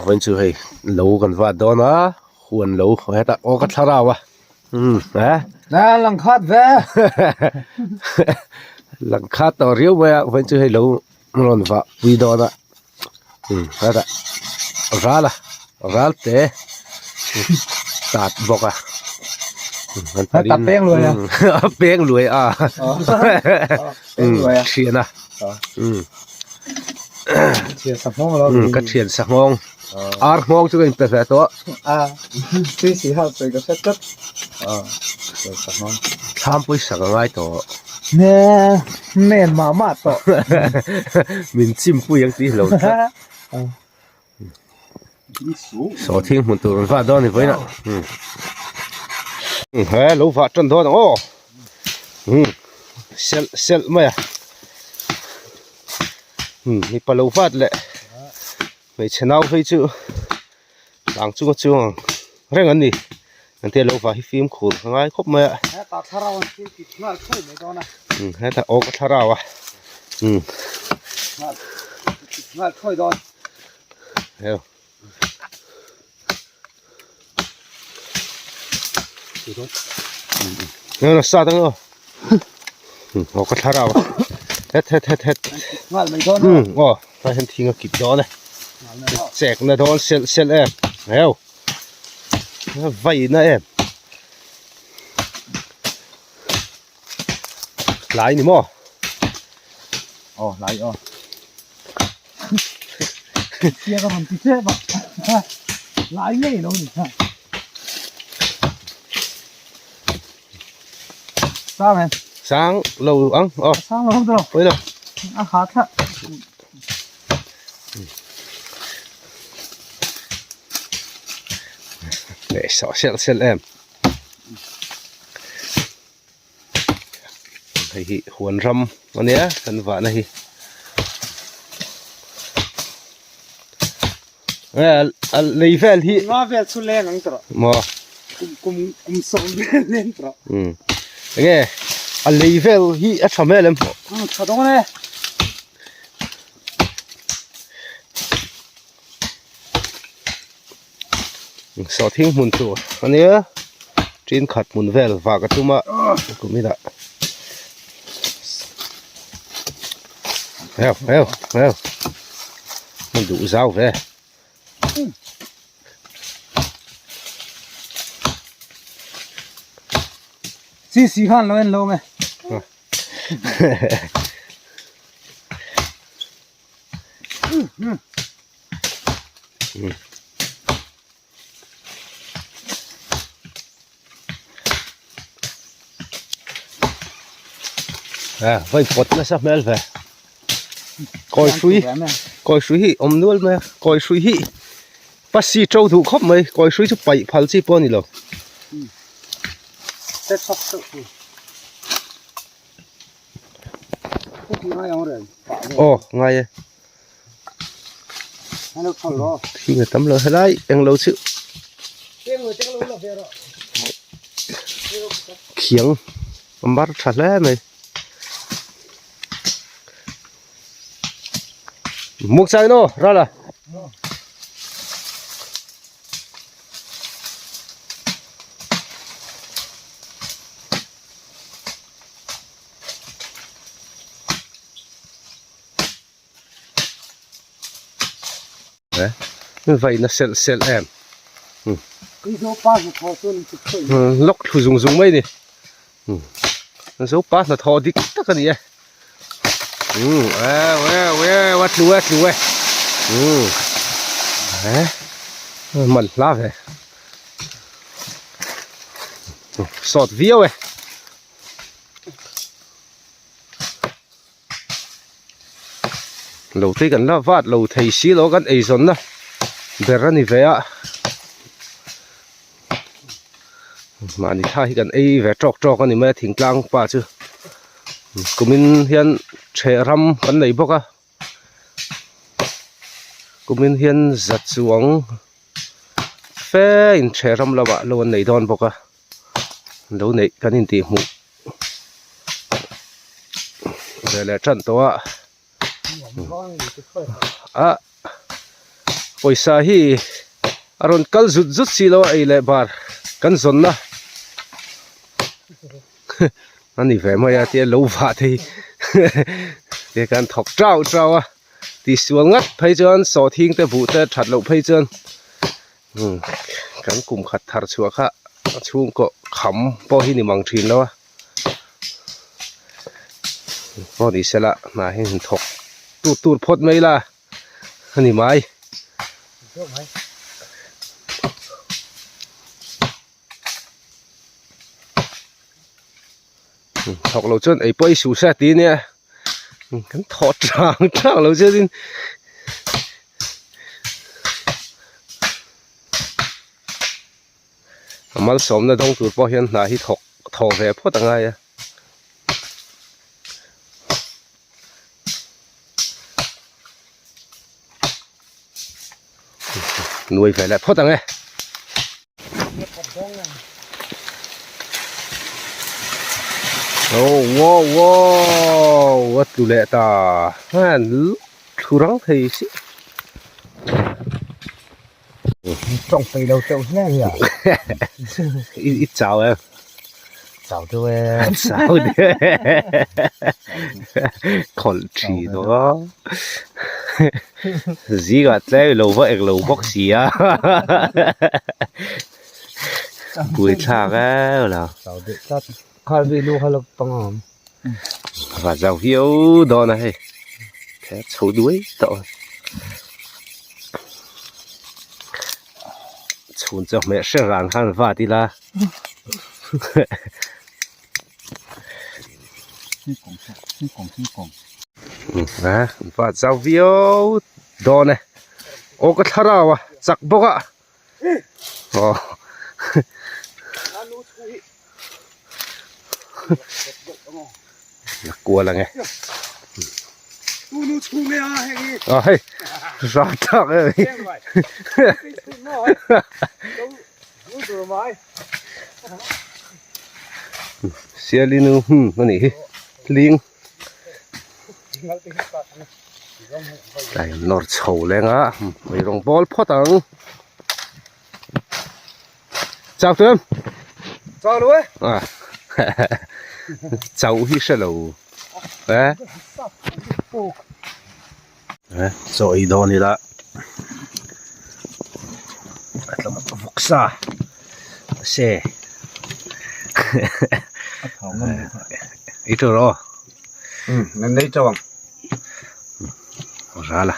Vawiin chu hei lo kan vat dawn a huan lo hetah aw ka thlarau a umm eh lang khat ve lang khat tawh riau mai a vawiin chu hei lo rawn vah pui dawn a umm hetah ral a ral te tat bawk a a peng luai a a peng luai a umm thian a umm. Ka thian sa nghawng ar nghawng chu ka inpe ve tawh thlam pawisa ka ngai tawh min chim pui ang tih lo tlat saw thing hmun tur an vah dawn a ni vawiin ah he lo vah tan dawn ang aw selh selh mai a mipa lo vat leh hmeichhe nau phei chu tlang chunga chuang ang reng an ni an tia lo vah hi fimkhur a ngai khawp mai a hetah aw ka thlarau a heu Nè sa tang aw. Aw ka thlarau a. Het het het het. Aw ta hian thing a kip dawn e. Chek na dawn selh selh em. Heu. Vai na em. Lai ni maw? Aw lai aw. Tia ka rawn ti tep a. Lai ngei lo ni kha. Sang em? Sang lo ang. Aw. Sang lo ang tawh. Pawih lo. A ha thla. Leh sawh selh selh em. Hei hi huan ram a nia kan vahna hi a lei vel hi nga vel chu leng ang tawh maw kum kum kum sawm vel leng tawh um enge a lei vel hi a tha hmel em tha dawn e Sawhthing hmun tur a nia tin khat hmun vel vah ka tum a kum inah heu heu heu hmun duh zau ve chi si khan lo en lo nge À, vai pawt nasa hmel ve kawi hrui kawi hrui hi awm nual mai a kawi hrui hi pasi to duh khawp mai kawi hrui chu paih phal chi pawh a ni lo. Aw ngai e thing a tam lo helai englo chu khiang a mar tha hle mai muk chai no rala. Vaina selh selh em lawk thlu zung zung mai a ni zopa hnathawh dik tak a ni e eu eu eu a tlu e a tlu e man hla ve. Sawt viau e. Lo te kan la vat lo thei si lo kan eizawnna ber a ni ve a. Mahni thla hi kan ei ve tawk tawk a ni mai a thingtlang pa chu. Kumin hian ṭheh ram kan nei bawk a. Kumin hian za chuang fe in ṭheh ram lamah lo an nei dawn bawk a lo neih kan intih hmuh ve leh tan tawh a ah. Pawisa hi a rawn kal zut zut si lo a ei leh bar kan zawnna a ni ve mai a tia lo vah thei tia kan thawk tau tau a tihsual ngat phei chuan sawhthing te buh te that loh phei chuan kan kum khat thar chhuah kha a chhungkaw kham pawh hi ni mang thin lo a pawh ni sela hna hi han thawk tur tur phawt mai la. A ni mai. Thawk lo chuan ei pawh i suh se ti nia. Kan thawh tang tang lo chuanin a malsawmna dawng tur pawh hian hna hi thawk thawh ve phawt a ngai a. Nuai ve leh phawt ang e. Oh wow wow a tlu leh ta han thlu rang thei si. Tawng peih lo teuh hle hi a. I chau em? Chau deuh e. Chau deuh e. Khawlh thin aw. Zingah tlem i lo va eng lo bawk si a. Buaithlak em lo. Chau deuh tlat. Khar vi lu kha lo pang awm. Va zau viau dawn a hei. Kher chho duai tawh a. Chhun chu hmeh hre ran khan vat ila. Va zau viau dawn e. Aw ka thlarau a chak bawk a. Aw. La kual ang e. Aw hei rau tak e. Sialinu hmun a nih hi hling. Tlai nawr chho leng a ei rawng bawl phawt ang. Chau tu em? Chau lo e. À. Chau hi hre lo. E. E chaw ei dawn ila. A tlawm vawksa. Se. I tur aw. Nan nei chau ang. Rala.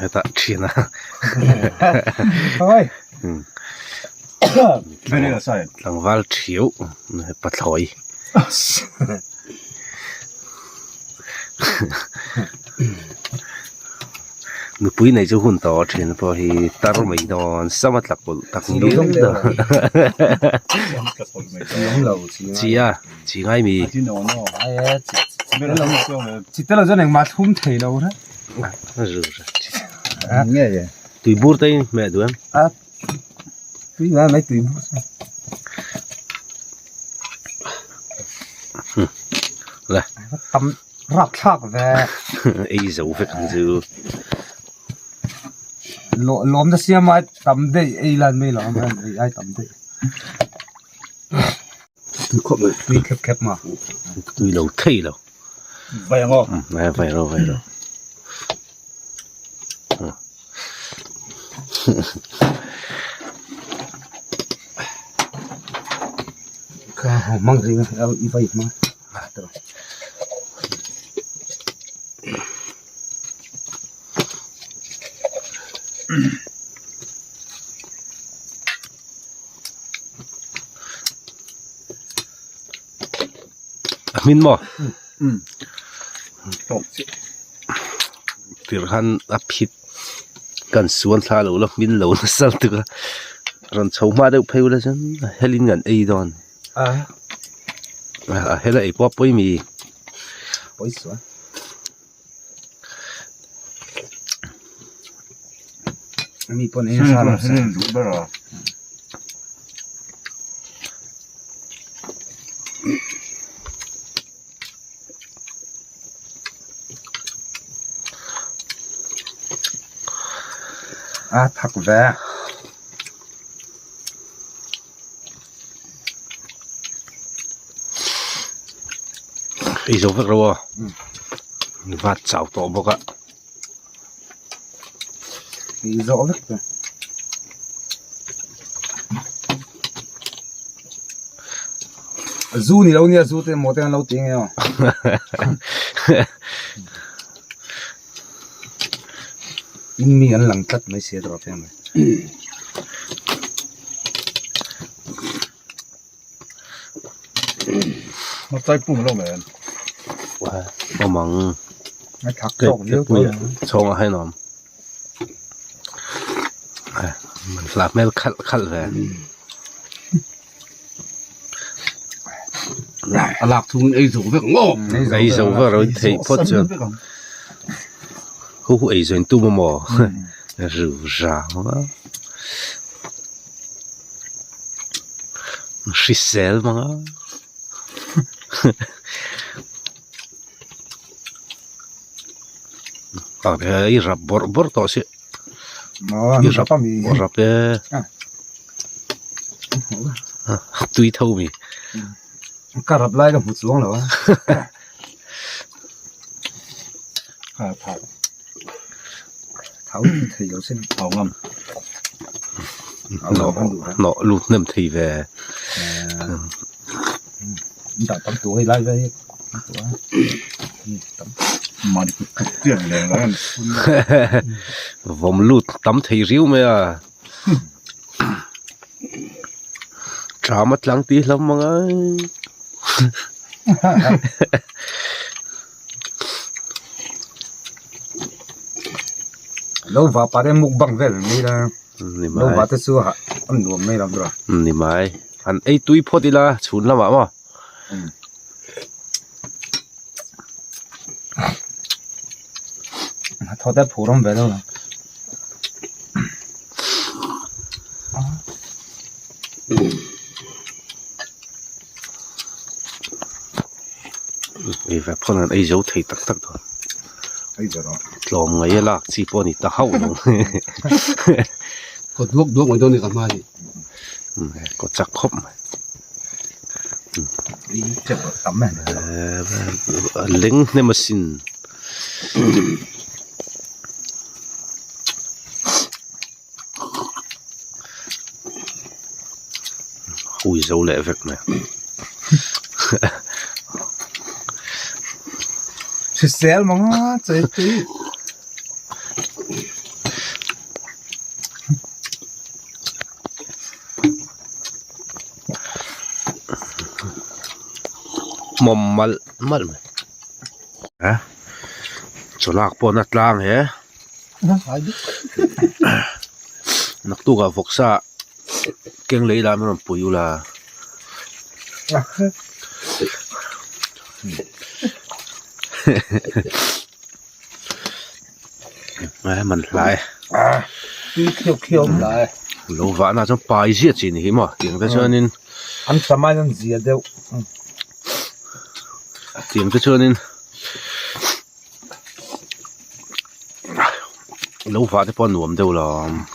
Hetah thin a. Oi. Tlangval thiau pathlawi. Nupui nei chu hun tawh thin pawh hi tar mai dawn sama tla kawlh tak ngial dawn. Chi a chi ngai mi. Tui bur te in hmeh duh em? La. Ei zo vek ang chu. Tui khawp mai. Tui khep khep ma. Tui lo thei lo. Vai ang aw. Vai vai ro vai ro. Ka ho mang ring au i vai ma. A hmin maw? Tirh khan a phit kan suan thla lo la hmin lo nasa lutuk a rawn chho hma deuh phei ula chuan helin kan ei dawn a hela ei pawh a pawi mi. Mi pawn ei nasa lo se. A thak ve. Ei zo vek lo aw. Vat chau tawh bawk a. Ei zawh vek ta. Zu ni lo nia zu te maw te an lo ti nge aw. In mi an lang tlat mai sia tawh te mai. Hmarchai pum lo mai an. Awm ang. Mai thak tawk viau tawh ang. Chhawng ah hian awm. Hla hmel khalh khalh ve. A lak chhungin ei zo vek maw? Ei zo vek ro theih phawt chuan. Hu hu ei zo in tum a maw? Ru ra maw? Hrisel mang a. I rap bawrh bawrh tawh si. I rap rap e. Tui tho mi. Ka rap lai ka hmu chuang lo a. Thau thei lo sin. Thau ngam. Nawh lut hnem thei ve. Dah tam tu hei lai ve hi. Mani kut kut chian leng lai an. Vawm lut tam thei riu mai a. Ṭam a tlang tih hlawm ang a. Lo va pah te mukbang vel mai la. Lo va te chu a nuam mai lo tura. Ni mai. Han ei tui phawt ila chhun lamah maw. Thaw te phur awm ve deuh lo. Ei ve phawt an ei zo thei tak tak dawn. Ei zo rawh. Tlawm ngai a lak chi pawh a ni ta hauh lo. Kaw duak duak mai dawn a ni ka hma hi. Kaw chak khawp mai. Ei teuh tam em. Leng hnem asin. Hui zo leh vek mai. Hrisel mang a chei tui. Hmawm malh malh mai. A chawlak pawh na tlang he. Naktukah vawksa keng lei lam rawn pui ula. A man hlai lo vahna chuan pai ziah chi ni hi maw tiang te chuanin an tamain an zia deuh tiang te chuanin Lo vah te pawh a nuam deuh lo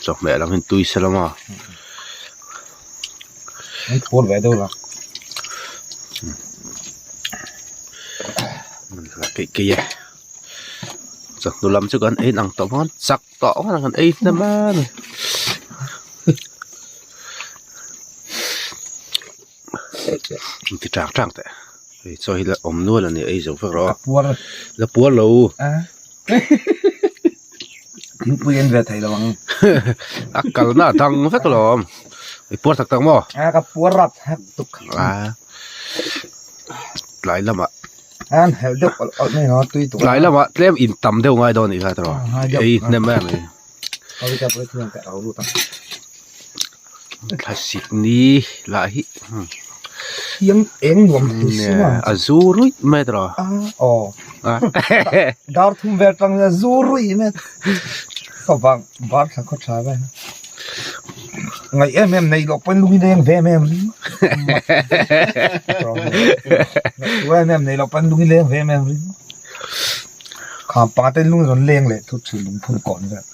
chawhmeh lam hi tui se lama. An phur ve deuh lo. Keih keih e. Chawhnu lam chu kan ei ang tawh bawk a chak tawh ang kan ei hnem a ni. Ti chang chang teh. Hei chaw hi la awm nual a ni ei zo vek rawh a. Puar. La puar lo. Thingpui en ve thei lo ang. A kalna a dang vek alawm. I puar tak tak maw? A ka puar rap hak tuk. A tlai lamah. An helh deuh awlh awlh mai a tui tuk. Tlai lamah tlem in tam deuh ngai dawn a nih kha tiraw. Ei hnem em mai. Thlasik ni lah hi Thiang eng nuam thei si ma. A zu ruih mai tiraw. Aw. Dar thum vel tang hian a zu ruih mai. Ka vang bar thla khaw tha vel. Ngaih em em nei loh pawn lung leng ve em em ring. Ngaih em em nei loh pawn lung leng ve em em ring. Kham panga te lung rawn leng leh thut thin lungphun kawn vel.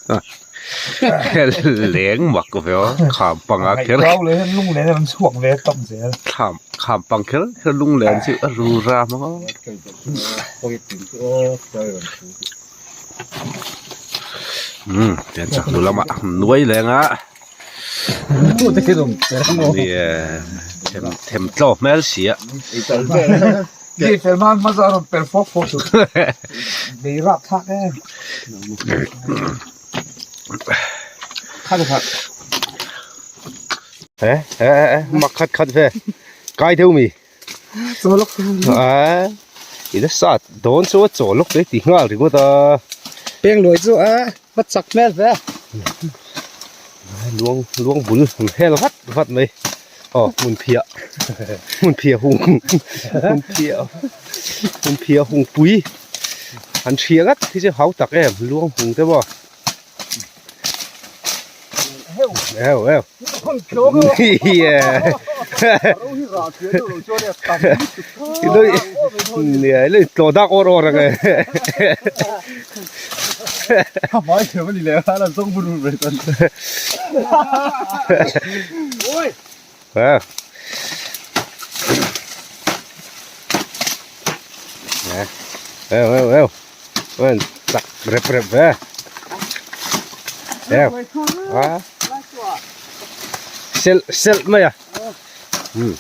Leng mak ve aw kham panga kher. Ngaihtuah leh hian lunglen an chhuak ve tawp zel. Kham kham pang kher kher lunglen chu a ru ram aw. Umm tian chak hnu lamah nuai leng a. Them them tlaw hmel si a. Ni fel hma hma zawh a rawn per fawk fawk chu bei rap thlak em. Kha le kha. Eh eh eh mak khat khat ve kai deuh mi. Chaw lawk te A ila sat dawn chu a chaw lawk te ti nghal ringawt a. Peng luai chu a va chak hmel ve. Luang luang bul an hel vat vat mai. Aw hmun phiah hmun phiah hung hmun phiah hmun phiah hung pui an hria ngat hi chu hau tak em luang hung te maw eu eu lei tlaw dak awr awr ang e À. Nè. Eo eo eo. Ôi, chak rep rep ve. Eo. À. Sel sel mai à. Ừ.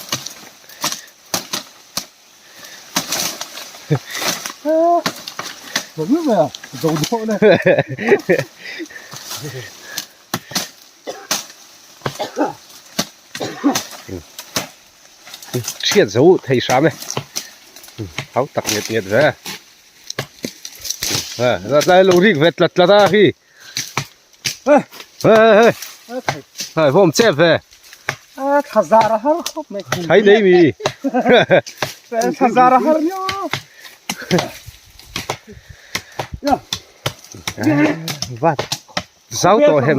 Hriat zo thei hram e hau tak nget nget ve a tlai lo rik ve tlat tlat a khi hei hei hei hawm chep ve thla zar a har khawp mai thai nei mi thla zar a har nia vat Zau tawh hem.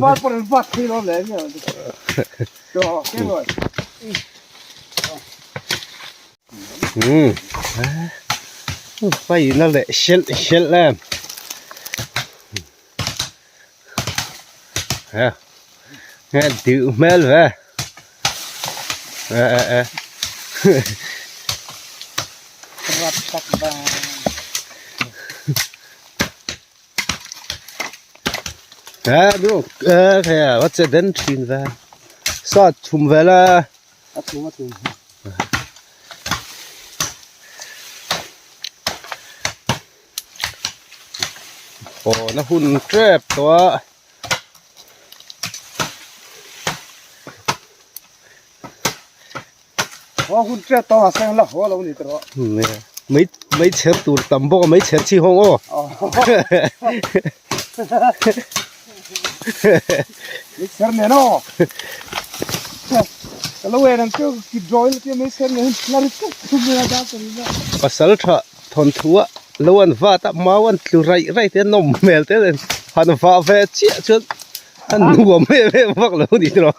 Umm vai na leh hrelh hrelh em he nge deuh hmel ve eh eh eh. He bro eh thei a va che den thin ve sa chhum vel a a chhum a chhum aw na hun tep tawh a aw hun tep tawh a seng la haw lo ni tawh mai mai chher tur tam bawk a mai chher chi hawng aw mai chher nen aw ka lo en ang chu ki draw ila tia mai chher nen la ri tuk tuk mai a dar ta pasal tha thawnthu a lo an vat a mau an tlu raih raih te a nawm hmel te nen han vah ve chiah chuan A nuam em em vak lo ni tawh.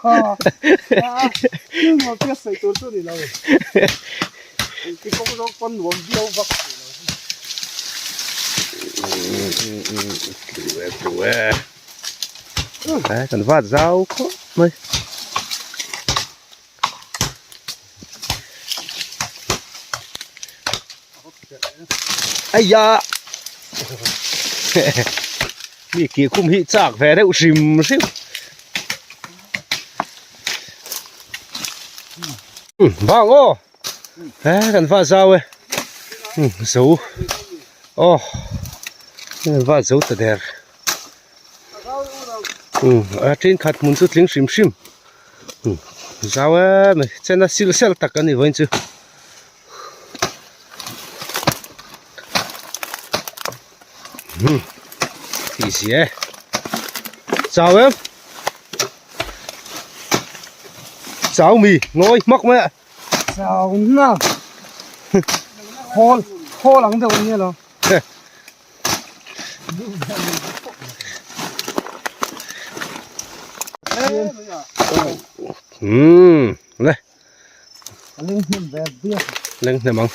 Thil nuam te a sawi tur chu ni lo. Engti kawng zawng pawn nuam viau vak thei lo. Tlu e tlu e. Ai kan vat zau khawp mai. Aiya mi kih khum hi chak ve deuh hrim hrim vang aw he kan va zau e zo aw kan va zo ta der a thenkhat hmun chu tling hrim hrim zau em mai chena sil sel tak a ni vawiin chu. Tih si e chau em chau mi ngawi hmak mai a chau na khawl khawl ang deuh ania lo umm le A leng hnem ve viau. Leng hnem ang.